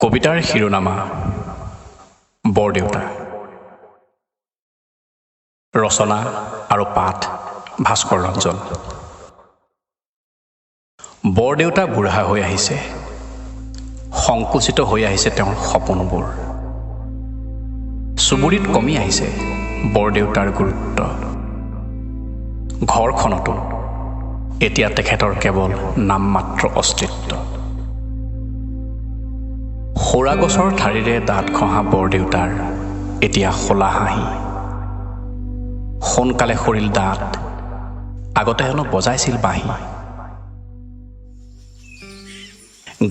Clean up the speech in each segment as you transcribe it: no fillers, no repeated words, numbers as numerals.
কবিতাৰ শিৰোনামা বৰদেউতা। ৰচনা আৰু পাঠ ভাস্কৰ ৰঞ্জন। বৰদেউতা বুঢ়া হৈ আহিছে, সংকুচিত হৈ আহিছে তেওঁৰ সপোনবোৰ। চুবুৰীত কমি আহিছে বৰদেউতাৰ গুৰুত্ব। ঘৰখনতো এতিয়া তেখেতৰ কেৱল নামমাত্ৰ অস্তিত্ব। সৌৰা গছৰ ঠাৰিৰে দাঁত ঘঁহা বৰদেউতাৰ এতিয়া শলা হাঁহি। সোনকালে সৰিল দাঁত, আগতে হেনো বজাইছিল বাঁহী।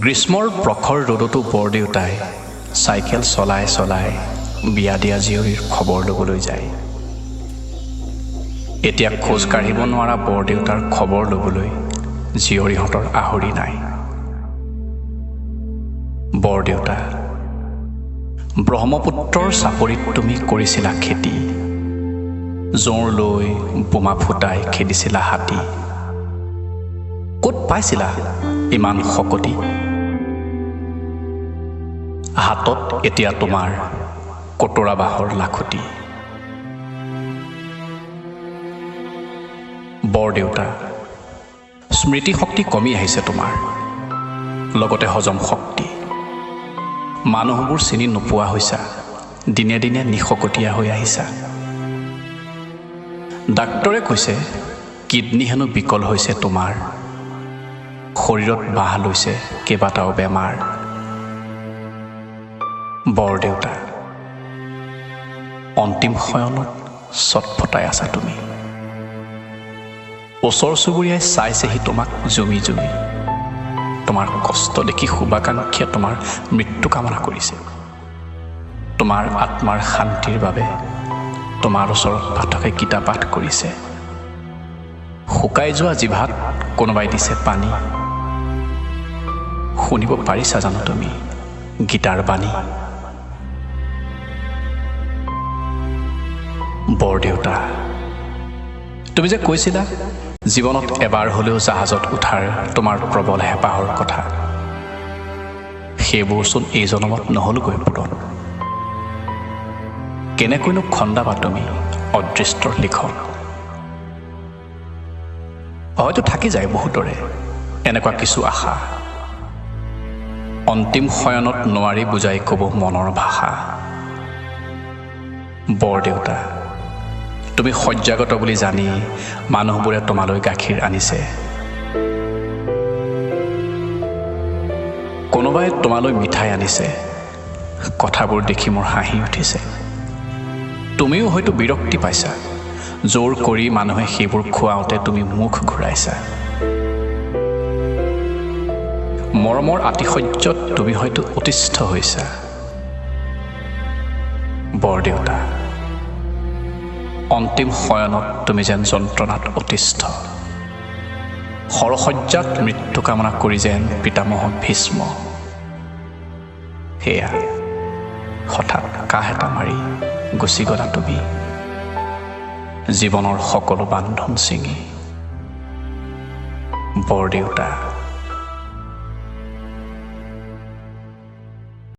গ্ৰীষ্মৰ প্ৰখৰ ৰ'দতো বৰদেউতাই চাইকেল চলাই চলাই বিয়া দিয়া জীয়ৰীৰ খবৰ ল'বলৈ যায়। এতিয়া খোজ কাঢ়িব নোৱাৰা বৰদেউতাৰ খবৰ ল'বলৈ জীয়ৰীহঁতৰ আহৰি নাই। বৰদেউতা, ব্ৰহ্মপুত্ৰৰ চাপৰিত তুমি কৰিছিলা খেতি, জোঁৰ লৈ বোমা ফুটাই খেদিছিলা হাতী। ক'ত পাইছিলা ইমান শকতি? হাতত এতিয়া তোমাৰ কটোৰা বাঁহৰ লাখুটি। বৰদেউতা, স্মৃতিশক্তি কমি আহিছে তোমাৰ, লগতে হজম শক্তি। মানুহবোৰ চিনি নোপোৱা হৈছা, দিনে দিনে নিশকতীয়া হৈ আহিছা। ডাক্তৰে কৈছে কিডনী হেনো বিকল হৈছে তোমাৰ, শৰীৰত বাহ লৈছে কেইবাটাও বেমাৰ। বৰদেউতা, অন্তিম শয়নত চটফটাই আছা তুমি। ওচৰ চুবুৰীয়াই চাইছেহি তোমাক জুমি জুমি। তোমাৰ কষ্ট দেখি শুভাকাংক্ষীয়ে তোমাৰ মৃত্যু কামনা কৰিছে। তোমাৰ আত্মাৰ শান্তিৰ বাবে তোমাৰ ওচৰত পাঠকে গীতা পাঠ কৰিছে। শুকাই যোৱা জিভাত কোনোবাই দিছে পানী। শুনিব পাৰিছা জানো তুমি গীতাৰ বাণী? বৰদেউতা, তুমি যে কৈছিলা জীৱনত এবাৰ হ'লেও জাহাজত উঠাৰ তোমাৰ প্ৰবল হেঁপাহৰ কথা, সেইবোৰচোন এই জনমত নহ'লগৈ পূৰণ। কেনেকৈনো খন্দাবা তুমি অদৃষ্টৰ লিখন? হয়তো থাকি যায় বহুতৰে এনেকুৱা কিছু আশা, অন্তিম শয়নত নোৱাৰি বুজাই ক'ব মনৰ ভাষা। বৰদেউতা, তুমি শয্যাগত বুলি জানি মানুহবোৰে তোমালৈ গাখীৰ আনিছে, কোনোবাই তোমালৈ মিঠাই আনিছে। কথাবোৰ দেখি মোৰ হাঁহি উঠিছে। তুমিও হয়তো বিৰক্তি পাইছা, জোৰ কৰি মানুহে সেইবোৰ খুৱাওঁতে তুমি মুখ ঘূৰাইছা। মৰমৰ আতিশয্যত তুমি হয়তো অতিষ্ঠ হৈছা। বৰদেউতা, অন্তিম শয়নত তুমি যেন যন্ত্ৰণাত অতিষ্ঠ। সৰশয্যাত মৃত্যু কামনা কৰি যেন পিতামহ ভীষ্ম। সেয়া হঠাৎ কাহ এটা মাৰি গুচি গ'লা তুমি, জীৱনৰ সকলো বান্ধোন ছিঙি। বৰদেউতা।